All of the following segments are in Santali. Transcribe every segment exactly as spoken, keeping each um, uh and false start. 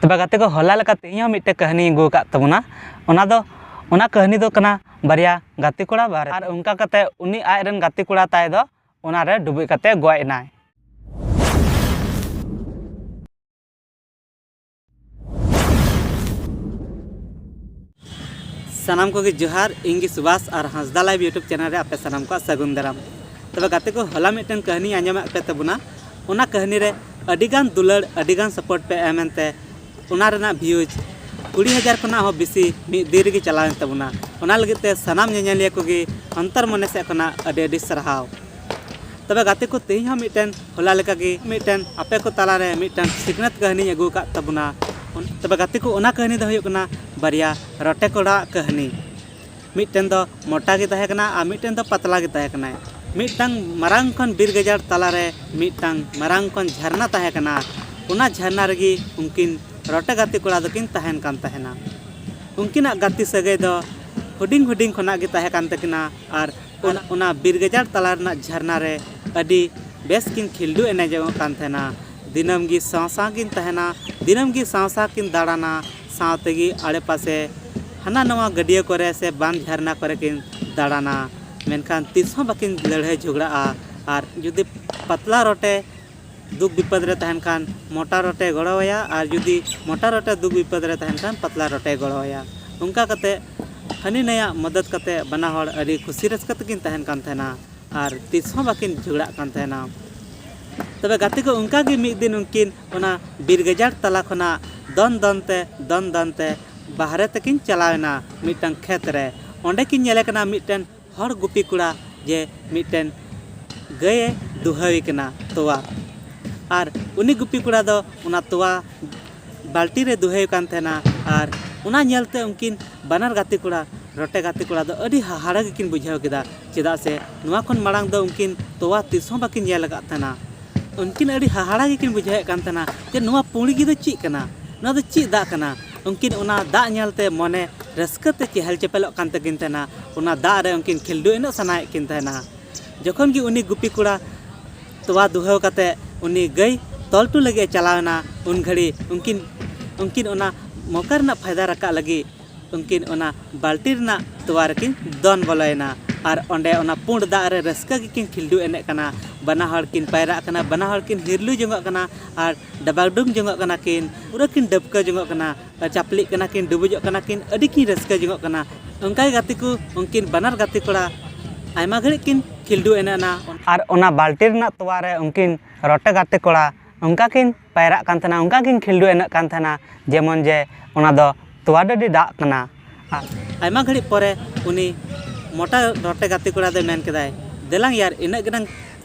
ᱛᱚᱵᱮ ᱜᱟᱛᱮ ᱠᱚ, ᱦᱚᱞᱟ ᱞᱮᱠᱟ ᱛᱮᱦᱮᱧ ᱦᱚᱸ ᱢᱤᱫᱴᱮᱱ ᱠᱟᱹᱦᱱᱤᱧ ᱟᱹᱜᱩ ᱟᱠᱟᱫ ᱛᱟᱵᱚᱱᱟ᱾ ᱚᱱᱟ ᱫᱚ, ᱚᱱᱟ ᱠᱟᱹᱦᱱᱤ ᱫᱚ ᱠᱟᱱᱟ ᱵᱟᱨᱭᱟ ᱜᱟᱛᱮ ᱠᱚᱲᱟ ᱵᱟᱨᱮ᱾ ᱟᱨ ᱚᱱᱠᱟ ᱠᱟᱛᱮ ᱩᱱᱤ ᱟᱡ ᱨᱮᱱ ᱜᱟᱛᱮ ᱠᱚᱲᱟ ᱛᱟᱭ ᱫᱚ ᱚᱱᱟ ᱨᱮ ᱰᱩᱵᱩᱡ ᱠᱟᱛᱮ ᱜᱚᱡ ᱮᱱᱟᱭ᱾ ᱥᱟᱱᱟᱢ ᱠᱚᱜᱮ ᱡᱚᱦᱟᱨ, ᱤᱧ ᱜᱮ ᱥᱩᱵᱷᱟᱥ ᱟᱨ ᱦᱟᱸᱥᱫᱟ Live YouTube channel ᱨᱮ ᱟᱯᱮ ᱥᱟᱱᱟᱢ ᱠᱚᱣᱟᱜ ᱥᱟᱹᱜᱩᱱ ᱫᱟᱨᱟᱢ᱾ ᱛᱚᱵᱮ ᱜᱟᱛᱮ ᱠᱚ, ᱦᱚᱞᱟ ᱢᱤᱫᱴᱮᱱ ᱠᱟᱹᱦᱱᱤᱧ ᱟᱸᱡᱚᱢᱟᱫ ᱯᱮ ᱛᱟᱵᱚᱱᱟ᱾ ᱚᱱᱟ ᱠᱟᱹᱦᱱᱤ ᱨᱮ ᱟᱹᱰᱤᱜᱟᱱ ᱫᱩᱞᱟᱹᱲ, ᱟᱹᱰᱤᱜᱟᱱ support ᱯᱮ ᱮᱢ ᱮᱱᱛᱮ ᱚᱱᱟ ᱨᱮᱱᱟᱜ views ᱠᱩᱲᱤ ᱦᱟᱡᱟᱨ ᱠᱷᱚᱱᱟᱜ ᱦᱚᱸ ᱵᱮᱥᱤ ᱢᱤᱫ ᱫᱤᱱ ᱨᱮᱜᱮ ᱪᱟᱞᱟᱣᱮᱱ ᱛᱟᱵᱚᱱᱟ᱾ ᱚᱱᱟ ᱞᱟᱹᱜᱤᱫ ᱛᱮ ᱥᱟᱱᱟᱢ ᱧᱮᱧᱮᱞᱤᱭᱟᱹ ᱠᱚᱜᱮ ᱚᱱᱛᱚᱨ ᱢᱚᱱᱮ ᱥᱮᱫ ᱠᱷᱚᱱᱟᱜ ᱟᱹᱰᱤ ᱟᱹᱰᱤ ᱥᱟᱨᱦᱟᱣ᱾ ᱛᱚᱵᱮ ᱜᱟᱛᱮ ᱠᱚ, ᱛᱮᱦᱮᱧ ᱦᱚᱸ ᱢᱤᱫᱴᱮᱱ ᱦᱚᱞᱟ ᱞᱮᱠᱟᱜᱮ ᱢᱤᱫᱴᱮᱱ ᱟᱯᱮ ᱠᱚ ᱛᱟᱞᱟᱨᱮ ᱢᱤᱫᱴᱮᱱ ᱥᱤᱠᱷᱱᱟᱹᱛ ᱠᱟᱹᱦᱱᱤᱧ ᱟᱹᱜᱩ ᱟᱠᱟᱫ ᱛᱟᱵᱚᱱᱟ᱾ ᱚᱱ-, ᱛᱚᱵᱮ ᱜᱟᱛᱮ ᱠᱚ, ᱚᱱᱟ ᱠᱟᱹᱦᱱᱤ ᱫᱚ ᱦᱩᱭᱩᱜ ᱠᱟᱱᱟ ᱵᱟᱨᱭᱟ ᱨᱚᱴᱮ ᱠᱚᱲᱟᱣᱟᱜ ᱠᱟᱹᱦᱱᱤ᱾ ᱢᱤᱫᱴᱮᱱ ᱫᱚ ᱢᱚᱴᱟ ᱜᱮ ᱛᱟᱦᱮᱸ ᱠᱟᱱᱟ ᱟᱨ ᱢᱤᱫᱴᱮᱱ ᱫᱚ ᱯᱟᱛᱞᱟ ᱜᱮ ᱛᱟᱦᱮᱸ ᱠᱟᱱᱟᱭ᱾ ᱢᱤᱫᱴᱟᱝ ᱢᱟᱨᱟᱝ ᱠᱷᱚᱱ ᱵᱤᱨ ᱜᱟᱡᱟᱲ ᱛᱟᱞᱟᱨᱮ ᱢᱤᱫᱴᱟᱝ ᱢᱟᱨᱟᱝ ᱠᱷᱚᱱ ᱡᱷᱟᱨᱱᱟ ᱛᱟᱦᱮᱸ ᱠᱟᱱᱟ᱾ ᱚᱱᱟ ᱡᱷᱟᱨᱱᱟ ᱨᱮᱜᱮ ᱩᱱᱠᱤᱱ ᱨᱚᱴᱮ ᱜᱟᱛᱮ ᱠᱚᱲᱟ ᱫᱚᱠᱤᱱ ᱛᱟᱦᱮᱱ ᱠᱟᱱ ᱛᱟᱦᱮᱱᱟ᱾ ᱩᱱᱠᱤᱱᱟᱜ ᱜᱟᱛᱮ ᱥᱟᱹᱜᱟᱹᱭ ᱫᱚ ᱦᱩᱰᱤᱧ ᱦᱩᱰᱤᱧ ᱠᱷᱚᱱᱟᱜ ᱜᱮ ᱛᱟᱦᱮᱸ ᱠᱟᱱ ᱛᱟᱹᱠᱤᱱᱟ ᱟᱨ ᱚᱱ-, ᱚᱱᱟ ᱵᱤᱨ ᱜᱟᱡᱟᱲ ᱛᱟᱞᱟ ᱨᱮᱱᱟᱜ ᱡᱷᱟᱨᱱᱟ ᱨᱮ ᱟᱹᱰᱤ ᱵᱮᱥ ᱠᱤᱱ ᱠᱷᱤᱞᱰᱩ ᱮᱱᱮᱡᱚᱜ ᱠᱟᱱ ᱛᱟᱦᱮᱱᱟ᱾ ᱫᱤᱱᱟᱹᱢ ᱜᱮ ᱥᱟᱶ ᱥᱟᱶ ᱠᱤᱱ ᱛᱟᱦᱮᱱᱟ, ᱫᱤᱱᱟᱹᱢ ᱜᱮ ᱥᱟᱶ ᱥᱟᱶ ᱠᱤᱱ ᱫᱟᱬᱟᱱᱟ, ᱥᱟᱶ ᱛᱮᱜᱮ ᱟᱲᱮ ᱯᱟᱥᱮ ᱦᱟᱱᱟ ᱱᱟᱣᱟ ᱜᱟᱹᱰᱭᱟᱹ ᱠᱚᱨᱮ ᱥᱮ ᱵᱟᱸᱫᱷ ᱡᱷᱟᱨᱱᱟ ᱠᱚᱨᱮ ᱠᱤᱱ ᱫᱟᱬᱟᱱᱟ᱾ ᱢᱮᱱᱠᱷᱟᱱ ᱛᱤᱥ ᱦᱚᱸ ᱵᱟᱹᱠᱤᱱ ᱞᱟᱹᱲᱦᱟᱹᱭ ᱡᱷᱚᱜᱽᱲᱟᱜᱼᱟ᱾ ᱟᱨ ᱡᱩᱫᱤ ᱯᱟᱛᱞᱟ ᱨᱚᱴᱮ ᱫᱩᱠ ᱵᱤᱯᱚᱫ ᱨᱮ ᱛᱟᱦᱮᱱ ᱠᱷᱟᱱ ᱢᱚᱴᱟ ᱨᱚᱴᱮ ᱜᱚᱲᱚᱣᱟᱭᱟ, ᱟᱨ ᱡᱩᱫᱤ ᱢᱚᱴᱟ ᱨᱚᱴᱮ ᱫᱩᱠ ᱵᱤᱯᱚᱫ ᱨᱮ ᱛᱟᱦᱮᱱ ᱠᱷᱟᱱ ᱯᱟᱛᱞᱟ ᱨᱚᱴᱮ ᱜᱚᱲᱚᱣᱟᱭᱟ᱾ ᱚᱱᱠᱟ ᱠᱟᱛᱮ ᱦᱟᱹᱱᱤ ᱱᱟᱹᱭᱟᱜ ᱢᱚᱫᱚᱫ ᱠᱟᱛᱮ ᱵᱟᱱᱟ ᱦᱚᱲ ᱟᱹᱰᱤ ᱠᱩᱥᱤ ᱨᱟᱹᱥᱠᱟᱹ ᱛᱮᱠᱤᱱ ᱛᱟᱦᱮᱱ ᱠᱟᱱ ᱛᱟᱦᱮᱱᱟ ᱟᱨ ᱛᱤᱥ ᱦᱚᱸ ᱵᱟᱹᱠᱤᱱ ᱡᱷᱚᱜᱽᱲᱟᱜ ᱠᱟᱱ ᱛᱟᱦᱮᱱᱟ᱾ ᱛᱚᱵᱮ ᱜᱟᱛᱮ ᱠᱚ, ᱚᱱᱠᱟ ᱜᱮ ᱢᱤᱫ ᱫᱤᱱ ᱩᱱᱠᱤᱱ ᱚᱱᱟ ᱵᱤᱨ ᱜᱟᱡᱟᱲ ᱛᱟᱞᱟ ᱠᱷᱚᱱᱟᱜ ᱫᱚᱱ ᱫᱚᱱ ᱛᱮ, ᱫᱚᱱ ᱫᱚᱱ ᱛᱮ ᱵᱟᱦᱨᱮ ᱛᱮᱠᱤᱱ ᱪᱟᱞᱟᱣ ᱮᱱᱟ ᱢᱤᱫᱴᱟᱝ ᱠᱷᱮᱛ ᱨᱮ᱾ ᱚᱸᱰᱮ ᱠᱤᱱ ᱧᱮᱞᱮ ᱠᱟᱱᱟ ᱢᱤᱫᱴᱮᱱ ᱦᱚᱲ ᱜᱩᱯᱤ ᱠᱚᱲᱟ ᱡᱮ ᱢᱤᱫᱴᱮᱱ ᱜᱟᱹᱭᱮ ᱫᱩᱦᱟᱹᱣᱮ ᱠᱟᱱᱟ ᱛᱚᱣᱟ᱾ ᱟᱨ ᱩᱱᱤ ᱜᱩᱯᱤ ᱠᱚᱲᱟ ᱫᱚ ᱚᱱᱟ ᱛᱚᱣᱟ ᱵᱟᱹᱞᱴᱤ ᱨᱮ ᱫᱩᱦᱟᱹᱣᱮ ᱠᱟᱱ ᱛᱟᱦᱮᱱᱟ᱾ ᱟᱨ ᱚᱱᱟ ᱧᱮᱞᱛᱮ ᱩᱱᱠᱤᱱ ᱵᱟᱱᱟᱨ ᱜᱟᱛᱮ ᱠᱚᱲᱟ, ᱨᱚᱴᱮ ᱜᱟᱛᱮ ᱠᱚᱲᱟ ᱫᱚ ᱟᱹᱰᱤ ᱦᱟᱦᱟᱲᱟ ᱜᱮᱠᱤᱱ ᱵᱩᱡᱷᱟᱹᱣ ᱠᱮᱫᱟ, ᱪᱮᱫᱟᱜ ᱥᱮ ᱱᱚᱣᱟ ᱠᱷᱚᱱ ᱢᱟᱲᱟᱝ ᱫᱚ ᱩᱱᱠᱤᱱ ᱛᱚᱣᱟ ᱛᱤᱥ ᱦᱚᱸ ᱵᱟᱹᱠᱤᱱ ᱧᱮᱞ ᱟᱠᱟᱫ ᱛᱟᱦᱮᱱᱟ᱾ ᱩᱱᱠᱤᱱ ᱟᱹᱰᱤ ᱦᱟᱦᱟᱲᱟ ᱜᱮᱠᱤᱱ ᱵᱩᱡᱷᱟᱹᱣᱮᱫ ᱠᱟᱱ ᱛᱟᱦᱮᱱᱟ ᱡᱮ ᱱᱚᱣᱟ ᱯᱩᱸᱲᱜᱤ ᱫᱚ ᱪᱮᱫ ᱠᱟᱱᱟ, ᱱᱚᱣᱟ ᱫᱚ ᱪᱮᱫ ᱫᱟᱜ ᱠᱟᱱᱟ᱾ ᱩᱱᱠᱤᱱ ᱚᱱᱟ ᱫᱟᱜ ᱧᱮᱞᱛᱮ ᱢᱚᱱᱮ ᱨᱟᱹᱥᱠᱟᱹ ᱛᱮ ᱪᱮᱦᱮᱞ ᱪᱮᱯᱮᱞᱚᱜ ᱠᱟᱱ ᱛᱟᱹᱠᱤᱱ ᱛᱟᱦᱮᱱᱟ᱾ ᱚᱱᱟ ᱫᱟᱜ ᱨᱮ ᱩᱱᱠᱤᱱ ᱠᱷᱤᱞᱰᱩ ᱮᱱᱚᱜ ᱥᱟᱱᱟᱭᱮᱫ ᱠᱤᱱ ᱛᱟᱦᱮᱱᱟ᱾ ᱡᱚᱠᱷᱚᱱ ᱜᱮ ᱩᱱᱤ ᱜᱩᱯᱤ ᱠᱚᱲᱟ ᱛᱚᱣᱟ ᱫᱩᱦᱟᱹᱣ ᱠᱟᱛᱮ ᱩᱱᱤ ᱜᱟᱹᱭ ᱛᱚᱞ ᱦᱚᱴᱚ ᱞᱟᱹᱜᱤᱫ ᱮ ᱪᱟᱞᱟᱣ ᱮᱱᱟ, ᱩᱱ ᱜᱷᱟᱹᱲᱤ ᱩᱱᱠᱤᱱ ᱩᱱᱠᱤᱱ ᱚᱱᱟ ᱢᱚᱠᱟ ᱨᱮᱱᱟᱜ ᱯᱷᱟᱭᱫᱟ ᱨᱟᱠᱟᱵ ᱞᱟᱹᱜᱤᱫ ᱩᱱᱠᱤᱱ ᱚᱱᱟ ᱵᱟᱹᱞᱴᱤ ᱨᱮᱱᱟᱜ ᱛᱚᱣᱟ ᱨᱮᱠᱤᱱ ᱫᱚᱱ ᱵᱚᱞᱚᱭᱮᱱᱟ᱾ ᱟᱨ ᱚᱸᱰᱮ ᱚᱱᱟ ᱯᱩᱸᱰ ᱫᱟᱜ ᱨᱮ ᱨᱟᱹᱥᱠᱟᱹ ᱜᱮᱠᱤᱱ ᱠᱷᱤᱞᱰᱩ ᱮᱱᱮᱡ ᱠᱟᱱᱟ᱾ ᱵᱟᱱᱟ ᱦᱚᱲ ᱠᱤᱱ ᱯᱟᱭᱨᱟᱜ ᱠᱟᱱᱟ, ᱵᱟᱱᱟ ᱦᱚᱲ ᱠᱤᱱ ᱦᱤᱨᱞᱩ ᱡᱚᱝᱚᱜ ᱠᱟᱱᱟ ᱟᱨ ᱰᱟᱵᱟᱰᱩᱝ ᱡᱚᱝᱚᱜ ᱠᱟᱱᱟ ᱠᱤᱱ, ᱯᱩᱨᱟᱹ ᱠᱤᱱ ᱰᱟᱹᱵᱽᱠᱟᱹ ᱡᱚᱝᱚᱜ ᱠᱟᱱᱟ, ᱪᱟᱯᱞᱤᱜ ᱠᱟᱱᱟ ᱠᱤᱱ, ᱰᱩᱵᱩᱡᱚᱜ ᱠᱟᱱᱟ ᱠᱤᱱ, ᱟᱹᱰᱤ ᱠᱤᱱ ᱨᱟᱹᱥᱠᱟᱹ ᱡᱚᱝᱚᱜ ᱠᱟᱱᱟ᱾ ᱚᱱᱠᱟ ᱜᱮ ᱜᱟᱛᱮ ᱠᱚ, ᱩᱱᱠᱤᱱ ᱵᱟᱱᱟᱨ ᱜᱟᱛᱮ ᱠᱚᱲᱟ ᱟᱭᱢᱟ ᱜᱷᱟᱹᱲᱤᱡ ᱠᱤᱱ ᱠᱷᱤᱞᱰᱩ ᱮᱱᱮᱡ ᱮᱱᱟ᱾ ᱟᱨ ᱚᱱᱟ ᱵᱟᱹᱞᱴᱤ ᱨᱮᱱᱟᱜ ᱛᱚᱣᱟ ᱨᱮ ᱩᱱᱠᱤᱱ ᱨᱚᱴᱮ ᱜᱟᱛᱮ ᱠᱚᱲᱟ ᱚᱱᱠᱟ ᱠᱤᱱ ᱯᱟᱭᱨᱟᱜ ᱠᱟᱱ ᱛᱟᱦᱮᱱᱟ, ᱚᱱᱠᱟ ᱠᱤᱱ ᱠᱷᱤᱞᱰᱩ ᱮᱱᱮᱡ ᱠᱟᱱ ᱛᱟᱦᱮᱱᱟ, ᱡᱮᱢᱚᱱ ᱡᱮ ᱚᱱᱟ ᱫᱚ ᱛᱚᱣᱟ ᱰᱟᱹᱰᱤ ᱫᱟᱜ ᱠᱟᱱᱟ᱾ ᱟᱭᱢᱟ ᱜᱷᱟᱹᱲᱤᱡ ᱯᱚᱨᱮ ᱩᱱᱤ ᱢᱚᱴᱟ ᱨᱚᱴᱮ ᱜᱟᱛᱮ ᱠᱚᱲᱟ ᱫᱚᱭ ᱢᱮᱱ ᱠᱮᱫᱟᱭ, "ᱫᱮᱞᱟᱝ ᱭᱟᱨ, ᱤᱱᱟᱹᱜ ᱜᱮᱞᱟᱝ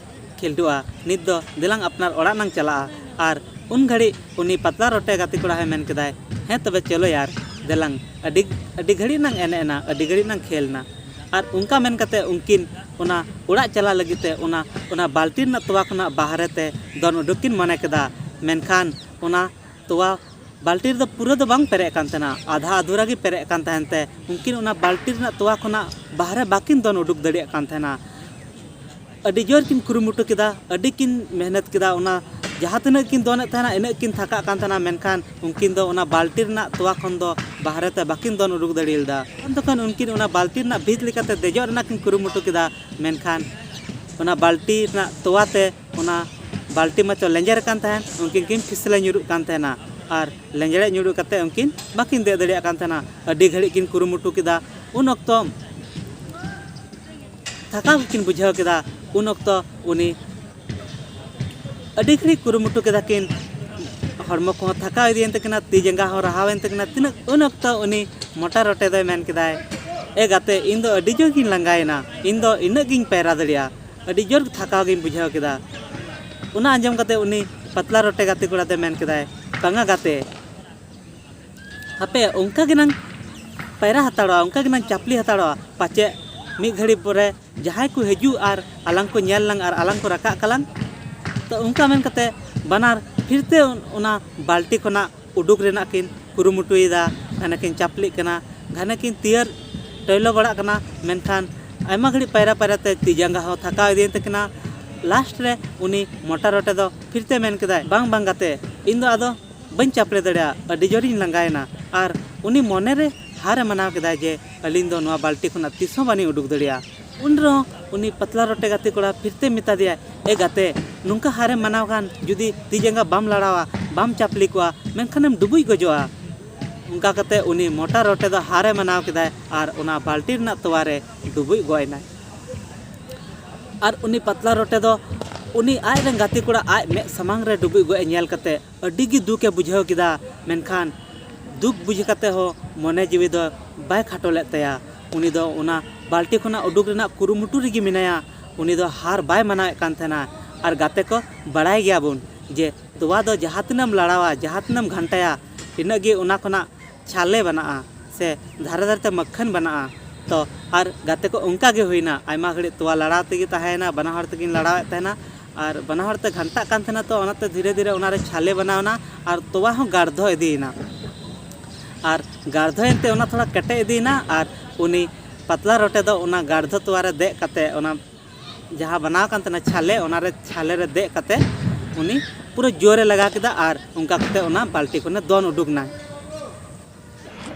ᱠᱷᱤᱞᱰᱩᱜᱼᱟ, ᱱᱤᱛ ᱫᱚ ᱫᱮᱞᱟᱝ ᱟᱯᱱᱟᱨ ᱚᱲᱟᱜ ᱱᱟᱝ ᱪᱟᱞᱟᱜᱼᱟ᱾" ᱟᱨ ᱩᱱ ᱜᱷᱟᱹᱲᱤᱡ ᱩᱱᱤ ᱯᱟᱛᱞᱟ ᱨᱚᱴᱮ ᱜᱟᱛᱮ ᱠᱚᱲᱟ ᱦᱚᱸᱭ ᱢᱮᱱ ᱠᱮᱫᱟᱭ, "ᱦᱮᱸ ᱛᱚᱵᱮ ᱪᱚᱞᱚ ᱭᱟᱨ, ᱫᱮᱞᱟᱝ, ᱟᱹᱰᱤ, ᱟᱹᱰᱤ ᱜᱷᱟᱹᱲᱤᱡ ᱱᱟᱝ ᱮᱱᱮᱡ ᱮᱱᱟ, ᱟᱹᱰᱤ ᱜᱷᱟᱹᱲᱤᱡ ᱱᱟᱝ ᱠᱷᱮᱞ ᱮᱱᱟ᱾" ᱟᱨ ᱚᱱᱠᱟ ᱢᱮᱱ ᱠᱟᱛᱮ ᱩᱱᱠᱤᱱ ᱚᱱᱟ ᱚᱲᱟᱜ ᱪᱟᱞᱟᱜ ᱞᱟᱹᱜᱤᱫ ᱛᱮ ᱚᱱᱟ, ᱚᱱᱟ ᱵᱟᱹᱞᱴᱤ ᱨᱮᱱᱟᱜ ᱛᱚᱣᱟ ᱠᱷᱚᱱᱟᱜ ᱵᱟᱦᱨᱮ ᱛᱮ ᱫᱚᱱ ᱩᱰᱩᱠ ᱠᱤᱱ ᱢᱚᱱᱮ ᱠᱮᱫᱟ᱾ ᱢᱮᱱᱠᱷᱟᱱ ᱚᱱᱟ ᱛᱚᱣᱟ ᱵᱟᱹᱞᱴᱤ ᱨᱮᱫᱚ ᱯᱩᱨᱟᱹ ᱫᱚ ᱵᱟᱝ ᱯᱮᱨᱮᱡ ᱠᱟᱱ ᱛᱟᱦᱮᱱᱟ, ᱟᱫᱷᱟ ᱟᱫᱷᱩᱨᱟ ᱜᱮ ᱯᱮᱨᱮᱡ ᱠᱟᱱ ᱛᱟᱦᱮᱱ ᱛᱮ ᱩᱱᱠᱤᱱ ᱚᱱᱟ ᱵᱟᱹᱞᱴᱤ ᱨᱮᱱᱟᱜ ᱛᱚᱣᱟ ᱠᱷᱚᱱᱟᱜ ᱵᱟᱦᱨᱮ ᱵᱟᱹᱠᱤᱱ ᱫᱚᱱ ᱩᱰᱩᱠ ᱫᱟᱲᱮᱭᱟᱜ ᱠᱟᱱ ᱛᱟᱦᱮᱱᱟ᱾ ᱟᱹᱰᱤ ᱡᱳᱨ ᱠᱤᱱ ᱠᱩᱨᱩᱢᱩᱴᱩ ᱠᱮᱫᱟ, ᱟᱹᱰᱤ ᱠᱤᱱ ᱢᱮᱦᱱᱚᱛ ᱠᱮᱫᱟ, ᱚᱱᱟ ᱡᱟᱦᱟᱸ ᱛᱤᱱᱟᱹᱜ ᱠᱤᱱ ᱫᱚᱱᱮᱫ ᱛᱟᱦᱮᱱᱟ ᱤᱱᱟᱹᱜ ᱠᱤᱱ ᱛᱷᱟᱠᱟᱜ ᱠᱟᱱ ᱛᱟᱦᱮᱱᱟ, ᱢᱮᱱᱠᱷᱟᱱ ᱩᱱᱠᱤᱱ ᱫᱚ ᱚᱱᱟ ᱵᱟᱹᱞᱴᱤ ᱨᱮᱱᱟᱜ ᱛᱚᱣᱟ ᱠᱷᱚᱱ ᱫᱚ ᱵᱟᱦᱨᱮ ᱛᱮ ᱵᱟᱹᱠᱤᱱ ᱫᱚᱱ ᱩᱰᱩᱠ ᱫᱟᱲᱮ ᱞᱮᱫᱟ᱾ ᱩᱱ ᱛᱚᱠᱷᱚᱱ ᱩᱱᱠᱤᱱ ᱚᱱᱟ ᱵᱟᱹᱞᱴᱤ ᱨᱮᱱᱟᱜ ᱵᱷᱤᱛ ᱞᱮᱠᱟᱛᱮ ᱫᱮᱡᱚᱜ ᱨᱮᱱᱟᱜ ᱠᱤᱱ ᱠᱩᱨᱩᱢᱩᱴᱩ ᱠᱮᱫᱟ, ᱢᱮᱱᱠᱷᱟᱱ ᱚᱱᱟ ᱵᱟᱹᱞᱴᱤ ᱨᱮᱱᱟᱜ ᱛᱚᱣᱟ ᱛᱮ ᱚᱱᱟ ᱵᱟᱹᱞᱴᱤ ᱢᱟᱪᱚ ᱞᱮᱸᱡᱮᱨ ᱟᱠᱟᱱ ᱛᱟᱦᱮᱸᱫ, ᱩᱱᱠᱤᱱ ᱠᱤᱱ ᱯᱷᱤᱥᱞᱟᱹ ᱧᱩᱨᱩᱜ ᱠᱟᱱ ᱛᱟᱦᱮᱱᱟ ᱟᱨ ᱞᱮᱸᱡᱮᱨ ᱧᱩᱨᱩᱜ ᱠᱟᱛᱮ ᱩᱱᱠᱤᱱ ᱵᱟᱹᱠᱤᱱ ᱫᱮᱡ ᱫᱟᱲᱮᱭᱟᱜ ᱠᱟᱱ ᱛᱟᱦᱮᱱᱟ᱾ ᱟᱹᱰᱤ ᱜᱷᱟᱹᱲᱤᱡ ᱠᱤᱱ ᱠᱩᱨᱩᱢᱩᱴᱩ ᱠᱮᱫᱟ᱾ ᱩᱱ ᱚᱠᱛᱚ ᱛᱷᱟᱠᱟᱣ ᱜᱮᱠᱤᱱ ᱵᱩᱡᱷᱟᱹᱣ ᱠᱮᱫᱟ᱾ ᱩᱱ ᱚᱠᱛᱚ ᱩᱱᱤ ᱟᱹᱰᱤ ᱜᱷᱟᱹᱲᱤᱡ ᱠᱩᱨᱩᱢᱩᱴᱩ ᱠᱮᱫᱟ ᱠᱤᱱ, ᱦᱚᱲᱢᱚ ᱠᱚᱦᱚᱸ ᱛᱷᱟᱠᱟᱣ ᱤᱫᱤᱭᱮᱱ ᱛᱟᱹᱠᱤᱱᱟ, ᱛᱤ ᱡᱟᱸᱜᱟ ᱦᱚᱸ ᱨᱟᱦᱟᱣᱮᱱ ᱛᱟᱹᱠᱤᱱᱟ᱾ ᱛᱤᱱᱟᱹᱜ ᱩᱱ ᱚᱠᱛᱚ ᱩᱱᱤ ᱢᱚᱴᱟ ᱨᱚᱴᱮ ᱫᱚᱭ ᱢᱮᱱ ᱠᱮᱫᱟᱭ, "ᱮ ᱜᱟᱛᱮ, ᱤᱧ ᱫᱚ ᱟᱹᱰᱤ ᱡᱳᱨ ᱜᱤᱧ ᱞᱟᱸᱜᱟᱭᱮᱱᱟ, ᱤᱧ ᱫᱚ ᱤᱱᱟᱹᱜ ᱜᱤᱧ ᱯᱟᱭᱨᱟ ᱫᱟᱲᱮᱭᱟᱜᱼᱟ, ᱟᱹᱰᱤ ᱡᱳᱨ ᱛᱷᱟᱠᱟᱣ ᱜᱤᱧ ᱵᱩᱡᱷᱟᱹᱣ ᱠᱮᱫᱟ᱾" ᱚᱱᱟ ᱟᱸᱡᱚᱢ ᱠᱟᱛᱮ ᱩᱱᱤ ᱯᱟᱛᱞᱟ ᱨᱚᱴᱮ ᱜᱟᱛᱮ ᱠᱚᱲᱟ ᱫᱚᱭ ᱢᱮᱱ ᱠᱮᱫᱟᱭ, "ᱵᱟᱝᱟ ᱜᱟᱛᱮ, ᱦᱟᱯᱮ, ᱚᱱᱠᱟ ᱜᱮᱱᱟᱝ ᱯᱟᱭᱨᱟ ᱦᱟᱛᱟᱲᱚᱜᱼᱟ, ᱚᱱᱠᱟ ᱜᱮᱱᱟᱝ ᱪᱟᱯᱞᱤ ᱦᱟᱛᱟᱲᱚᱜᱼᱟ, ᱯᱟᱪᱮᱫ ᱢᱤᱫ ᱜᱷᱟᱹᱲᱤᱡ ᱯᱚᱨᱮ ᱡᱟᱦᱟᱸᱭ ᱠᱚ ᱦᱤᱡᱩᱜ ᱟᱨ ᱟᱞᱟᱝ ᱠᱚ ᱧᱮᱞ ᱞᱟᱝ ᱟᱨ ᱟᱞᱟᱝ ᱠᱚ ᱨᱟᱠᱟᱵ ᱠᱟᱞᱟᱝ᱾" ᱛᱚ ᱚᱱᱠᱟ ᱢᱮᱱ ᱠᱟᱛᱮ ᱵᱟᱱᱟᱨ ᱯᱷᱤᱨᱛᱮ ᱚᱱᱟ ᱵᱟᱹᱞᱴᱤ ᱠᱷᱚᱱᱟᱜ ᱩᱰᱩᱠ ᱨᱮᱱᱟᱜ ᱠᱤᱱ ᱠᱩᱨᱩᱢᱩᱴᱩᱭᱮᱫᱟ, ᱜᱷᱟᱱᱮ ᱠᱤᱱ ᱪᱟᱯᱞᱤᱜ ᱠᱟᱱᱟ, ᱜᱷᱟᱱᱮ ᱠᱤᱱ ᱛᱤᱭᱟᱹᱨ ᱴᱚᱭᱞᱚ ᱵᱟᱲᱟᱜ ᱠᱟᱱᱟ, ᱢᱮᱱᱠᱷᱟᱱ ᱟᱭᱢᱟ ᱜᱷᱟᱹᱲᱤᱡ ᱯᱟᱭᱨᱟ ᱯᱟᱭᱨᱟ ᱛᱮ ᱛᱤ ᱡᱟᱸᱜᱟ ᱦᱚᱸ ᱛᱷᱟᱠᱟᱣ ᱤᱫᱤᱭᱮᱱ ᱛᱟᱹᱠᱤᱱᱟ᱾ ᱞᱟᱥᱴ ᱨᱮ ᱩᱱᱤ ᱢᱚᱴᱟ ᱨᱚᱴᱮ ᱫᱚ ᱯᱷᱤᱨᱛᱮ ᱢᱮᱱ ᱠᱮᱫᱟᱭ, "ᱵᱟᱝ, ᱵᱟᱝ ᱜᱟᱛᱮ, ᱤᱧ ᱫᱚ ᱟᱫᱚ ᱵᱟᱹᱧ ᱪᱟᱯᱲᱮ ᱫᱟᱲᱮᱭᱟᱜᱼᱟ, ᱟᱹᱰᱤ ᱡᱳᱨᱤᱧ ᱞᱟᱸᱜᱟᱭᱮᱱᱟ᱾ ᱟᱨ ᱩᱱᱤ ᱢᱚᱱᱮᱨᱮ ᱦᱟᱨᱮ ᱢᱟᱱᱟᱣ ᱠᱮᱫᱟ ᱡᱮ ᱟᱹᱞᱤᱧ ᱫᱚ ᱱᱚᱣᱟ ᱵᱟᱹᱞᱴᱤ ᱠᱷᱚᱱᱟᱜ ᱛᱤᱥ ᱦᱚᱸ ᱵᱟᱹᱞᱤᱧ ᱩᱰᱩᱠ ᱫᱟᱲᱮᱭᱟᱜᱼᱟ᱾ ᱩᱱ ᱨᱮᱦᱚᱸ ᱩᱱᱤ ᱯᱟᱛᱞᱟ ᱨᱚᱴᱮ ᱜᱟᱛᱮ ᱠᱚᱲᱟ ᱯᱷᱤᱨᱛᱮ ᱢᱮᱛᱟ ᱫᱮᱭᱟᱭ, "ᱮ ᱜᱟᱛᱮ, ᱱᱚᱝᱠᱟ ᱦᱟᱨᱮ ᱢᱟᱱᱟᱣ ᱠᱷᱟᱱ ᱡᱩᱫᱤ ᱛᱤ ᱡᱟᱸᱜᱟ ᱵᱟᱢ ᱞᱟᱲᱟᱣᱟ, ᱵᱟᱢ ᱪᱟᱯᱞᱤ ᱠᱚᱜᱼᱟ, ᱢᱮᱱᱠᱷᱟᱱᱮᱢ ᱰᱩᱵᱩᱡ ᱜᱚᱡᱚᱜᱼᱟ᱾" ᱚᱱᱠᱟ ᱠᱟᱛᱮ ᱩᱱᱤ ᱢᱚᱴᱟ ᱨᱚᱴᱮ ᱫᱚ ᱦᱟᱨᱮ ᱢᱟᱱᱟᱣ ᱠᱮᱫᱟᱭ ᱟᱨ ᱚᱱᱟ ᱵᱟᱹᱞᱴᱤ ᱨᱮᱱᱟᱜ ᱛᱚᱣᱟ ᱨᱮ ᱰᱩᱵᱩᱡ ᱜᱚᱡ ᱮᱱᱟᱭ᱾ ᱟᱨ ᱩᱱᱤ ᱯᱟᱛᱞᱟ ᱨᱚᱴᱮ ᱫᱚ ᱩᱱᱤ ᱟᱡ ᱨᱮᱱ ᱜᱟᱛᱮ ᱠᱚᱲᱟ ᱟᱡ ᱢᱮᱫ ᱥᱟᱢᱟᱝ ᱨᱮ ᱰᱩᱵᱩᱡ ᱜᱚᱡ ᱮ ᱧᱮᱞ ᱠᱟᱛᱮ ᱟᱹᱰᱤ ᱜᱮ ᱫᱩᱠ ᱮ ᱵᱩᱡᱷᱟᱹᱣ ᱠᱮᱫᱟ᱾ ᱢᱮᱱᱠᱷᱟᱱ ᱫᱩᱠ ᱵᱩᱡᱷᱟᱹᱣ ᱠᱟᱛᱮ ᱦᱚᱸ ᱢᱚᱱᱮ ᱡᱤᱣᱤ ᱫᱚ ᱵᱟᱭ ᱠᱷᱟᱴᱚ ᱞᱮᱫ ᱛᱟᱭᱟ᱾ ᱩᱱᱤ ᱫᱚ ᱚᱱᱟ ᱵᱟᱹᱞᱴᱤ ᱠᱷᱚᱱᱟᱜ ᱩᱰᱩᱠ ᱨᱮᱱᱟᱜ ᱠᱩᱨᱩᱢᱩᱴᱩ ᱨᱮᱜᱮ ᱢᱮᱱᱟᱭᱟ᱾ ᱩᱱᱤ ᱫᱚ ᱦᱟᱨ ᱵᱟᱭ ᱢᱟᱱᱟᱣᱮᱫ ᱠᱟᱱ ᱛᱟᱦᱮᱱᱟ᱾ ᱟᱨ ᱜᱟᱛᱮ ᱠᱚ, ᱵᱟᱲᱟᱭ ᱜᱮᱭᱟᱵᱚᱱ ᱡᱮ ᱛᱚᱣᱟ ᱫᱚ ᱡᱟᱦᱟᱸ ᱛᱤᱱᱟᱹᱜ ᱮᱢ ᱞᱟᱲᱟᱣᱟ, ᱡᱟᱦᱟᱸ ᱛᱤᱱᱟᱹᱜ ᱮᱢ ᱜᱷᱟᱱᱴᱟᱭᱟ, ᱤᱱᱟᱹᱜ ᱜᱮ ᱚᱱᱟ ᱠᱷᱚᱱᱟᱜ ᱪᱷᱟᱞᱮ ᱵᱮᱱᱟᱜᱼᱟ ᱥᱮ ᱫᱷᱟᱨᱮ ᱫᱷᱟᱨᱮ ᱛᱮ ᱢᱟᱹᱠᱷᱟᱹᱱ ᱵᱮᱱᱟᱜᱼᱟ᱾ ᱛᱚ ᱟᱨ ᱜᱟᱛᱮ ᱠᱚ ᱚᱱᱠᱟ ᱜᱮ ᱦᱩᱭᱱᱟ, ᱟᱭᱢᱟ ᱜᱷᱟᱹᱲᱤᱡ ᱛᱚᱣᱟ ᱞᱟᱲᱟᱣ ᱛᱮᱜᱮ ᱛᱟᱦᱮᱸᱭᱮᱱᱟ, ᱵᱟᱱᱟ ᱦᱚᱲ ᱛᱮᱠᱤᱱ ᱞᱟᱲᱟᱣᱮᱫ ᱛᱟᱦᱮᱱᱟ᱾ ᱟᱨ ᱵᱟᱱᱟ ᱦᱚᱲ ᱛᱮ ᱜᱷᱟᱱᱴᱟᱜ ᱠᱟᱱ ᱛᱟᱦᱮᱱᱟ, ᱛᱚ ᱚᱱᱟᱛᱮ ᱫᱷᱤᱨᱮ ᱫᱷᱤᱨᱮ ᱚᱱᱟᱨᱮ ᱪᱷᱟᱞᱮ ᱵᱮᱱᱟᱣ ᱮᱱᱟ ᱟᱨ ᱛᱚᱣᱟ ᱦᱚᱸ ᱜᱟᱲᱫᱷᱚ ᱤᱫᱤᱭᱮᱱᱟ᱾ ᱟᱨ ᱜᱟᱲᱫᱷᱚᱭᱮᱱ ᱛᱮ ᱚᱱᱟ ᱛᱷᱚᱲᱟ ᱠᱮᱴᱮᱡ ᱤᱫᱤᱭᱮᱱᱟ ᱟᱨ ᱩᱱᱤ ᱯᱟᱛᱞᱟ ᱨᱚᱴᱮ ᱫᱚ ᱚᱱᱟ ᱜᱟᱲᱫᱷᱚ ᱛᱚᱣᱟ ᱨᱮ ᱫᱮᱡ ᱠᱟᱛᱮ, ᱚᱱᱟ ᱡᱟᱦᱟᱸ ᱵᱮᱱᱟᱣ ᱠᱟᱱ ᱛᱟᱦᱮᱱᱟ ᱪᱷᱟᱞᱮ, ᱚᱱᱟᱨᱮ ᱪᱷᱟᱞᱮ ᱨᱮ ᱫᱮᱡ ᱠᱟᱛᱮ ᱩᱱᱤ ᱯᱩᱨᱟᱹ ᱡᱳᱨᱮ ᱞᱟᱜᱟᱣ ᱠᱮᱫᱟ ᱟᱨ ᱚᱱᱠᱟ ᱠᱟᱛᱮ ᱚᱱᱟ ᱵᱟᱹᱞᱴᱤ ᱠᱷᱚᱱᱮ ᱫᱚᱱ ᱩᱰᱩᱠ ᱮᱱᱟ᱾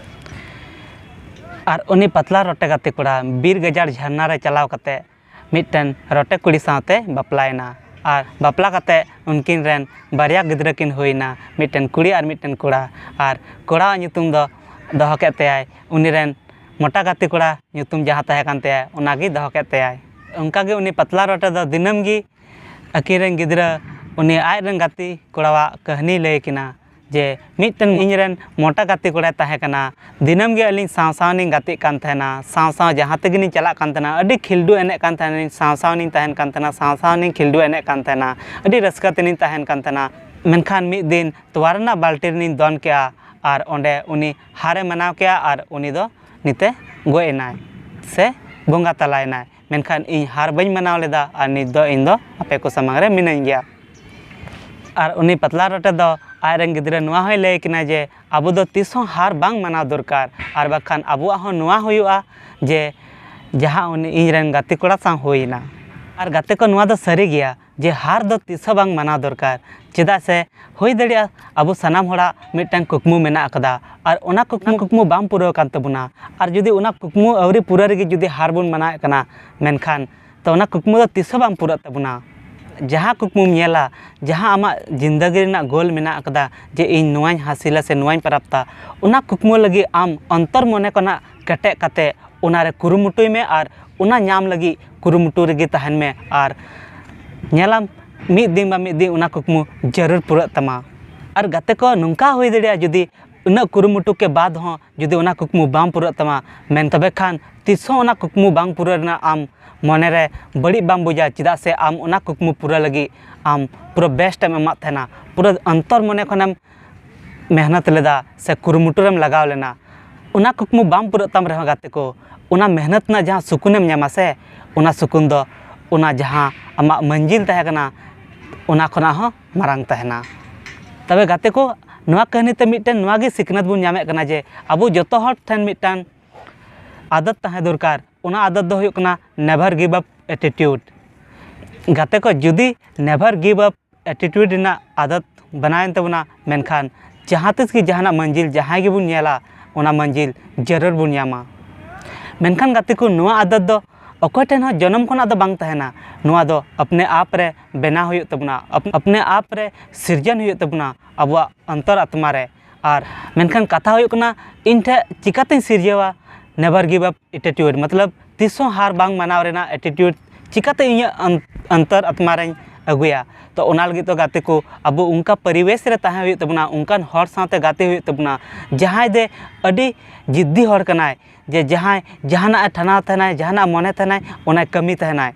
ᱟᱨ ᱩᱱᱤ ᱯᱟᱛᱞᱟ ᱨᱚᱴᱮ ᱜᱟᱛᱮ ᱠᱚᱲᱟ ᱵᱤᱨ ᱜᱟᱡᱟᱲ ᱡᱷᱟᱨᱱᱟ ᱨᱮ ᱪᱟᱞᱟᱣ ᱠᱟᱛᱮ ᱢᱤᱫᱴᱮᱱ ᱨᱚᱴᱮ ᱠᱩᱲᱤ ᱥᱟᱶᱛᱮ ᱵᱟᱯᱞᱟᱭᱮᱱᱟ᱾ ᱟᱨ ᱵᱟᱯᱞᱟ ᱠᱟᱛᱮ ᱩᱱᱠᱤᱱ ᱨᱮᱱ ᱵᱟᱨᱭᱟ ᱜᱤᱫᱽᱨᱟᱹ ᱠᱤᱱ ᱦᱩᱭᱮᱱᱟ, ᱢᱤᱫᱴᱮᱱ ᱠᱩᱲᱤ ᱟᱨ ᱢᱤᱫᱴᱮᱱ ᱠᱚᱲᱟ᱾ ᱟᱨ ᱠᱚᱲᱟᱣᱟᱜ ᱧᱩᱛᱩᱢ ᱫᱚ ᱫᱚᱦᱚ ᱠᱮᱫ ᱛᱟᱭᱟᱭ, ᱩᱱᱤ ᱨᱮᱱ ᱢᱚᱴᱟ ᱜᱟᱛᱮ ᱠᱚᱲᱟ ᱧᱩᱛᱩᱢ ᱡᱟᱦᱟᱸ ᱛᱟᱦᱮᱸ ᱠᱟᱱ ᱛᱟᱭᱟ, ᱚᱱᱟᱜᱮ ᱫᱚᱦᱚ ᱠᱮᱫ ᱛᱟᱭᱟᱭ᱾ ᱚᱱᱠᱟᱜᱮ ᱩᱱᱤ ᱯᱟᱛᱞᱟ ᱨᱚᱴᱮ ᱫᱚ ᱫᱤᱱᱟᱹᱢ ᱜᱮ ᱟᱹᱠᱤᱱ ᱨᱮᱱ ᱜᱤᱫᱽᱨᱟᱹ ᱩᱱᱤ ᱟᱡ ᱨᱮᱱ ᱜᱟᱛᱮ ᱠᱚᱲᱟᱣᱟᱜ ᱠᱟᱹᱦᱱᱤ ᱞᱟᱹᱭ ᱟᱹᱠᱤᱱᱟ ᱡᱮ ᱢᱤᱫᱴᱮᱱ ᱤᱧ ᱨᱮᱱ ᱢᱚᱴᱟ ᱜᱟᱛᱮ ᱠᱚᱲᱟᱭ ᱛᱟᱦᱮᱸ ᱠᱟᱱᱟ, ᱫᱤᱱᱟᱹᱢ ᱜᱮ ᱟᱹᱞᱤᱧ ᱥᱟᱶ ᱥᱟᱶ ᱞᱤᱧ ᱜᱟᱛᱮᱜ ᱠᱟᱱ ᱛᱟᱦᱮᱱᱟ, ᱥᱟᱶ ᱥᱟᱶ ᱡᱟᱦᱟᱸ ᱛᱮᱜᱮᱞᱤᱧ ᱪᱟᱞᱟᱜ ᱠᱟᱱ ᱛᱟᱦᱮᱱᱟ, ᱟᱹᱰᱤ ᱠᱷᱤᱞᱰᱩ ᱮᱱᱮᱡ ᱠᱟᱱ ᱛᱟᱦᱮᱱᱟᱞᱤᱧ, ᱥᱟᱶ ᱥᱟᱶ ᱞᱤᱧ ᱛᱟᱦᱮᱱ ᱠᱟᱱ ᱛᱟᱦᱮᱱᱟ, ᱥᱟᱶ ᱥᱟᱶ ᱞᱤᱧ ᱠᱷᱤᱞᱰᱩ ᱮᱱᱮᱡ ᱠᱟᱱ ᱛᱟᱦᱮᱱᱟ, ᱟᱹᱰᱤ ᱨᱟᱹᱥᱠᱟᱹ ᱛᱮᱞᱤᱧ ᱛᱟᱦᱮᱱ ᱠᱟᱱ ᱛᱟᱦᱮᱱᱟ᱾ ᱢᱮᱱᱠᱷᱟᱱ ᱢᱤᱫ ᱫᱤᱱ ᱛᱚᱣᱟ ᱨᱮᱱᱟᱜ ᱵᱟᱹᱞᱴᱤ ᱨᱮᱞᱤᱧ ᱫᱚᱱ ᱠᱮᱜᱼᱟ ᱟᱨ ᱚᱸᱰᱮ ᱩᱱᱤ ᱦᱟᱨᱮ ᱢᱟᱱᱟᱣ ᱠᱮᱜᱼᱟ ᱟᱨ ᱩᱱᱤ ᱫᱚ ᱱᱤᱛᱮ ᱜᱚᱡ ᱮᱱᱟᱭ ᱥᱮ ᱵᱚᱸᱜᱟ ᱛᱟᱞᱟᱭᱮᱱᱟᱭ᱾ ᱢᱮᱱᱠᱷᱟᱱ ᱤᱧ ᱦᱟᱨ ᱵᱟᱹᱧ ᱢᱟᱱᱟᱣ ᱞᱮᱫᱟ ᱟᱨ ᱱᱤᱛ ᱫᱚ ᱤᱧ ᱫᱚ ᱟᱯᱮ ᱠᱚ ᱥᱟᱢᱟᱝ ᱨᱮ ᱢᱤᱱᱟᱹᱧ ᱜᱮᱭᱟ᱾ ᱟᱨ ᱩᱱᱤ ᱯᱟᱛᱞᱟ ᱨᱚᱴᱮ ᱫᱚ ᱟᱡ ᱨᱮᱱ ᱜᱤᱫᱽᱨᱟᱹ ᱱᱚᱣᱟ ᱦᱚᱸᱭ ᱞᱟᱹᱭ ᱟᱹᱠᱤᱱᱟ ᱡᱮ ᱟᱵᱚ ᱫᱚ ᱛᱤᱥ ᱦᱚᱸ ᱦᱟᱨ ᱵᱟᱝ ᱢᱟᱱᱟᱣ ᱫᱚᱨᱠᱟᱨ, ᱟᱨ ᱵᱟᱠᱷᱟᱱ ᱟᱵᱚᱣᱟᱜ ᱦᱚᱸ ᱱᱚᱣᱟ ᱦᱩᱭᱩᱜᱼᱟ ᱡᱮ ᱡᱟᱦᱟᱸ ᱩᱱᱤ ᱤᱧ ᱨᱮᱱ ᱜᱟᱛᱮ ᱠᱚᱲᱟ ᱥᱟᱶ ᱦᱩᱭᱮᱱᱟ᱾ ᱟᱨ ᱜᱟᱛᱮ ᱠᱚ, ᱱᱚᱣᱟ ᱫᱚ ᱥᱟᱹᱨᱤ ᱜᱮᱭᱟ᱾ ᱡᱮ ᱦᱟᱨ ᱫᱚ ᱛᱤᱥ ᱦᱚᱸ ᱵᱟᱝ ᱢᱟᱱᱟᱣ ᱫᱚᱨᱠᱟᱨ᱾ ᱪᱮᱫᱟᱜ ᱥᱮ ᱦᱩᱭ ᱫᱟᱲᱮᱭᱟᱜᱼᱟ ᱟᱵᱚ ᱥᱟᱱᱟᱢ ᱦᱚᱲᱟᱜ ᱢᱤᱫᱴᱟᱝ ᱠᱩᱠᱢᱩ ᱢᱮᱱᱟᱜ ᱟᱠᱟᱫᱟ, ᱟᱨ ᱚᱱᱟ ᱠᱩᱠᱢᱩ, ᱠᱩᱠᱢᱩ ᱵᱟᱝ ᱯᱩᱨᱟᱹᱣ ᱟᱠᱟᱱ ᱛᱟᱵᱚᱱᱟ᱾ ᱟᱨ ᱡᱩᱫᱤ ᱚᱱᱟ ᱠᱩᱠᱢᱩ ᱟᱹᱣᱨᱤ ᱯᱩᱨᱟᱹᱣ ᱨᱮᱜᱮ ᱡᱩᱫᱤ ᱦᱟᱨ ᱵᱚᱱ ᱢᱟᱱᱟᱣᱮᱫ ᱠᱟᱱᱟ, ᱢᱮᱱᱠᱷᱟᱱ ᱛᱚ ᱚᱱᱟ ᱠᱩᱠᱢᱩ ᱫᱚ ᱛᱤᱥ ᱦᱚᱸ ᱵᱟᱝ ᱯᱩᱨᱟᱹᱜ ᱛᱟᱵᱚᱱᱟ᱾ ᱡᱟᱦᱟᱸ ᱠᱩᱠᱢᱩᱢ ᱧᱮᱞᱟ, ᱡᱟᱦᱟᱸ ᱟᱢᱟᱜ ᱡᱤᱱᱫᱟᱹᱜᱤ ᱨᱮᱱᱟᱜ ᱜᱳᱞ ᱢᱮᱱᱟᱜ ᱟᱠᱟᱫᱟ, ᱡᱮ ᱤᱧ ᱱᱚᱣᱟᱧ ᱦᱟᱥᱤᱞᱟ ᱥᱮ ᱱᱚᱣᱟᱧ ᱯᱨᱟᱯᱛᱟ, ᱚᱱᱟ ᱠᱩᱠᱢᱩ ᱞᱟᱹᱜᱤᱫ ᱟᱢ ᱚᱱᱛᱚᱨ ᱢᱚᱱᱮ ᱠᱷᱚᱱᱟᱜ ᱠᱮᱴᱮᱡ ᱠᱟᱛᱮ ᱚᱱᱟᱨᱮ ᱠᱩᱨᱩᱢᱩᱴᱩᱭ ᱢᱮ ᱟᱨ ᱚᱱᱟ ᱧᱟᱢ ᱞᱟᱹᱜᱤᱫ ᱠᱩᱨᱩᱢᱩᱴᱩ ᱨᱮᱜᱮ ᱛᱟᱦᱮᱱ ᱢᱮ᱾ ᱟᱨ ᱧᱮᱞᱟᱢ, ᱢᱤᱫ ᱫᱤᱱ ᱵᱟ ᱢᱤᱫ ᱫᱤᱱ ᱚᱱᱟ ᱠᱩᱠᱢᱩ ᱡᱟᱹᱨᱩᱲ ᱯᱩᱨᱟᱹᱜ ᱛᱟᱢᱟ᱾ ᱟᱨ ᱜᱟᱛᱮ ᱠᱚ, ᱱᱚᱝᱠᱟ ᱦᱩᱭ ᱫᱟᱲᱮᱭᱟᱜᱼᱟ, ᱡᱩᱫᱤ ᱩᱱᱟᱹᱜ ᱠᱩᱨᱩᱢᱩᱴᱩ ᱠᱮ ᱵᱟᱫ ᱦᱚᱸ ᱡᱩᱫᱤ ᱚᱱᱟ ᱠᱩᱠᱢᱩ ᱵᱟᱝ ᱯᱩᱨᱟᱹᱜ ᱛᱟᱢᱟ, ᱢᱮᱱ ᱛᱚᱵᱮ ᱠᱷᱟᱱ ᱛᱤᱥ ᱦᱚᱸ ᱚᱱᱟ ᱠᱩᱠᱢᱩ ᱵᱟᱝ ᱯᱩᱨᱟᱹᱣ ᱨᱮᱱᱟᱜ ᱟᱢ ᱢᱚᱱᱮ ᱨᱮ ᱵᱟᱹᱲᱤᱡ ᱵᱟᱢ ᱵᱩᱡᱟ, ᱪᱮᱫᱟᱜ ᱥᱮ ᱟᱢ ᱚᱱᱟ ᱠᱩᱠᱢᱩ ᱯᱩᱨᱟᱹᱣ ᱞᱟᱹᱜᱤᱫ ᱟᱢ ᱯᱩᱨᱟᱹ best ᱮᱢ ᱮᱢᱟᱫ ᱛᱟᱦᱮᱱᱟ, ᱯᱩᱨᱟᱹ ᱚᱱᱛᱚᱨ ᱢᱚᱱᱮ ᱠᱷᱚᱱᱮᱢ ᱢᱮᱦᱱᱚᱛ ᱞᱮᱫᱟ ᱥᱮ ᱠᱩᱨᱩᱢᱩᱴᱩ ᱨᱮᱢ ᱞᱟᱜᱟᱣ ᱞᱮᱱᱟ᱾ ᱚᱱᱟ ᱠᱩᱠᱢᱩ ᱵᱟᱝ ᱯᱩᱨᱟᱹᱜ ᱛᱟᱢ ᱨᱮᱦᱚᱸ ᱜᱟᱛᱮ ᱠᱚ, ᱚᱱᱟ ᱢᱮᱦᱱᱚᱛ ᱨᱮᱱᱟᱜ ᱡᱟᱦᱟᱸ ᱥᱩᱠᱩᱱᱮᱢ ᱧᱟᱢᱟ ᱥᱮ, ᱚᱱᱟ ᱥᱩᱠᱩᱱ ᱫᱚ ᱚᱱᱟ ᱡᱟᱦᱟᱸ ᱟᱢᱟᱜ ᱢᱟᱹᱧᱡᱤᱞ ᱛᱟᱦᱮᱸ ᱠᱟᱱᱟ, ᱚᱱᱟ ᱠᱷᱚᱱᱟᱜ ᱦᱚᱸ ᱢᱟᱨᱟᱝ ᱛᱟᱦᱮᱱᱟ᱾ ᱛᱚᱵᱮ ᱜᱟᱛᱮ ᱠᱚ, ᱱᱚᱣᱟ ᱠᱟᱹᱦᱱᱤ ᱛᱮ ᱢᱤᱫᱴᱮᱱ ᱱᱚᱣᱟ ᱜᱮ ᱥᱤᱠᱷᱱᱟᱹᱛ ᱵᱚᱱ ᱧᱟᱢᱮᱫ ᱠᱟᱱᱟ ᱡᱮ ᱟᱵᱚ ᱡᱚᱛᱚ ᱦᱚᱲ ᱴᱷᱮᱱ ᱢᱤᱫᱴᱟᱝ ᱟᱫᱚᱛ ᱛᱟᱦᱮᱸ ᱫᱚᱨᱠᱟᱨ᱾ ᱚᱱᱟ ᱟᱫᱚᱛ ᱫᱚ ᱦᱩᱭᱩᱜ ᱠᱟᱱᱟ never give up attitude᱾ ᱜᱟᱛᱮ ᱠᱚ, ᱡᱩᱫᱤ never give up attitude ᱨᱮᱱᱟᱜ ᱟᱫᱚᱛ ᱵᱮᱱᱟᱣᱮᱱ ᱛᱟᱵᱚᱱᱟ, ᱢᱮᱱᱠᱷᱟᱱ ᱡᱟᱦᱟᱸ ᱛᱤᱥ ᱜᱮ ᱡᱟᱦᱟᱱᱟᱜ ᱢᱟᱹᱧᱡᱤᱞ ᱡᱟᱦᱟᱸᱭ ᱜᱮᱵᱚᱱ ᱧᱮᱞᱟ, ᱚᱱᱟ ᱢᱟᱹᱧᱡᱤᱞ ᱡᱟᱹᱨᱩᱲ ᱵᱚᱱ ᱧᱟᱢᱟ᱾ ᱢᱮᱱᱠᱷᱟᱱ ᱜᱟᱛᱮ ᱠᱚ, ᱱᱚᱣᱟ ᱟᱫᱚᱛ ᱫᱚ ᱚᱠᱚᱭ ᱴᱷᱮᱱ ᱦᱚᱸ ᱡᱚᱱᱚᱢ ᱠᱷᱚᱱᱟᱜ ᱫᱚ ᱵᱟᱝ ᱛᱟᱦᱮᱱᱟ᱾ ᱱᱚᱣᱟ ᱫᱚ ᱟᱯᱱᱮ ᱟᱯ ᱨᱮ ᱵᱮᱱᱟᱣ ᱦᱩᱭᱩᱜ ᱛᱟᱵᱚᱱᱟ, ᱟᱯ-, ᱟᱯᱱᱮ ᱟᱯ ᱨᱮ ᱥᱤᱨᱡᱚᱱ ᱦᱩᱭᱩᱜ ᱛᱟᱵᱚᱱᱟ ᱟᱵᱚᱣᱟᱜ ᱚᱱᱛᱚᱨ ᱟᱛᱢᱟ ᱨᱮ᱾ ᱟᱨ ᱢᱮᱱᱠᱷᱟᱱ ᱠᱟᱛᱷᱟ ᱦᱩᱭᱩᱜ ᱠᱟᱱᱟ, ᱤᱧ ᱴᱷᱮᱱ ᱪᱤᱠᱟᱹᱛᱤᱧ ᱥᱤᱨᱡᱟᱹᱣᱟ never give up attitude, ᱢᱚᱛᱞᱚᱵ ᱛᱤᱥ ᱦᱚᱸ ᱦᱟᱨ ᱵᱟᱝ ᱢᱟᱱᱟᱣ ᱨᱮᱱᱟᱜ attitude ᱪᱤᱠᱟᱹᱛᱮ ᱤᱧᱟᱹᱜ ᱚᱱ-, ᱚᱱᱛᱚᱨ ᱟᱛᱢᱟ ᱨᱮᱧ ᱟᱹᱜᱩᱭᱟ? ᱛᱚ ᱚᱱᱟ ᱞᱟᱹᱜᱤᱫ ᱫᱚ ᱜᱟᱛᱮ ᱠᱚ, ᱟᱵᱚ ᱚᱱᱠᱟ ᱯᱚᱨᱤᱵᱮᱥ ᱨᱮ ᱛᱟᱦᱮᱸ ᱦᱩᱭᱩᱜ ᱛᱟᱵᱚᱱᱟ, ᱚᱱᱠᱟᱱ ᱦᱚᱲ ᱥᱟᱶᱛᱮ ᱜᱟᱛᱮ ᱦᱩᱭᱩᱜ ᱛᱟᱵᱚᱱᱟ, ᱡᱟᱦᱟᱸᱭ ᱫᱚ ᱟᱹᱰᱤ ᱡᱤᱫᱫᱤ ᱦᱚᱲ ᱠᱟᱱᱟᱭ, ᱡᱮ ᱡᱟᱦᱟᱸᱭ ᱡᱟᱦᱟᱱᱟᱜ ᱮ ᱴᱷᱟᱱᱟᱣ ᱛᱟᱦᱮᱱᱟᱭ, ᱡᱟᱦᱟᱱᱟᱜ ᱢᱚᱱᱮ ᱛᱟᱦᱮᱱᱟᱭ, ᱚᱱᱟᱭ ᱠᱟᱹᱢᱤ ᱛᱟᱦᱮᱱᱟᱭ᱾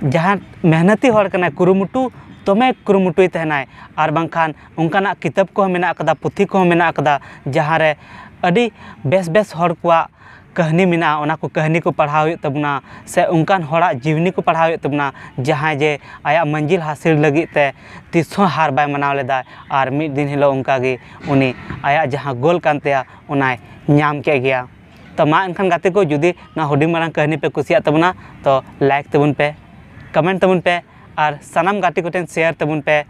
ᱡᱟᱦᱟᱸ ᱢᱮᱦᱱᱚᱛᱤ ᱦᱚᱲ ᱠᱟᱱᱟᱭ, ᱠᱩᱨᱩᱢᱩᱴᱩ ᱫᱚᱢᱮ ᱠᱩᱨᱩᱢᱩᱴᱩᱭ ᱛᱟᱦᱮᱱᱟᱭ᱾ ᱟᱨ ᱵᱟᱝᱠᱷᱟᱱ ᱚᱱᱠᱟᱱᱟᱜ ᱠᱤᱛᱟᱹᱵ ᱠᱚᱦᱚᱸ ᱢᱮᱱᱟᱜ ᱟᱠᱟᱫᱟ, ᱯᱩᱛᱷᱤ ᱠᱚᱦᱚᱸ ᱢᱮᱱᱟᱜ ᱟᱠᱟᱫᱟ, ᱡᱟᱦᱟᱸ ᱨᱮ ᱟᱹᱰᱤ ᱵᱮᱥ ᱵᱮᱥ ᱦᱚᱲ ᱠᱚᱣᱟᱜ ᱠᱟᱹᱦᱱᱤ ᱢᱮᱱᱟᱜᱼᱟ, ᱚᱱᱟ ᱠᱚ ᱠᱟᱹᱦᱱᱤ ᱠᱚ ᱯᱟᱲᱦᱟᱣ ᱦᱩᱭᱩᱜ ᱛᱟᱵᱚᱱᱟ, ᱥᱮ ᱚᱱᱠᱟᱱ ᱦᱚᱲᱟᱜ ᱡᱤᱵᱽᱱᱤ ᱠᱚ ᱯᱟᱲᱦᱟᱣ ᱦᱩᱭᱩᱜ ᱛᱟᱵᱚᱱᱟ, ᱡᱟᱦᱟᱸᱭ ᱡᱮ ᱟᱭᱟᱜ ᱢᱟᱹᱧᱡᱤᱞ ᱦᱟᱹᱥᱤᱞ ᱞᱟᱹᱜᱤᱫ ᱛᱮ ᱛᱤᱥ ᱦᱚᱸ ᱦᱟᱨ ᱵᱟᱭ ᱢᱟᱱᱟᱣ ᱞᱮᱫᱟ᱾ ᱟᱨ ᱢᱤᱫ ᱫᱤᱱ ᱦᱤᱞᱳᱜ ᱚᱱᱠᱟ ᱜᱮ ᱩᱱᱤ ᱟᱭᱟᱜ ᱡᱟᱦᱟᱸ ᱜᱳᱞ ᱠᱟᱱ ᱛᱟᱭᱟ, ᱚᱱᱟᱭ ᱧᱟᱢ ᱠᱮᱫ ᱜᱮᱭᱟ᱾ ᱛᱚ ᱢᱟ ᱮᱱᱠᱷᱟᱱ ᱜᱟᱛᱮ ᱠᱚ, ᱡᱩᱫᱤ ᱱᱚᱣᱟ ᱦᱩᱰᱤᱧ ᱢᱟᱨᱟᱝ ᱠᱟᱹᱦᱱᱤ ᱯᱮ ᱠᱩᱥᱤᱭᱟᱜ ᱛᱟᱵᱚᱱᱟ, ᱛᱚ like ᱛᱟᱵᱚᱱ ᱯᱮ, comment ᱛᱟᱵᱚᱱ ᱯᱮ, ᱟᱨ ᱥᱟᱱᱟᱢ ᱜᱟᱛᱮ ᱠᱚᱴᱷᱮᱱ share ᱛᱟᱵᱚᱱ ᱯᱮ᱾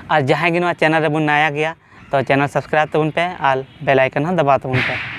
ᱟᱨ ᱡᱟᱦᱟᱸᱭ ᱜᱮ ᱱᱚᱣᱟ channel ᱨᱮᱵᱚᱱ ᱱᱟᱭᱟ ᱜᱮᱭᱟ, ᱛᱚ channel subscribe ᱛᱟᱵᱚᱱ ᱯᱮ ᱟᱨ bell icon ᱦᱚᱸ ᱫᱟᱵᱟᱣ ᱛᱟᱵᱚᱱ ᱯᱮ᱾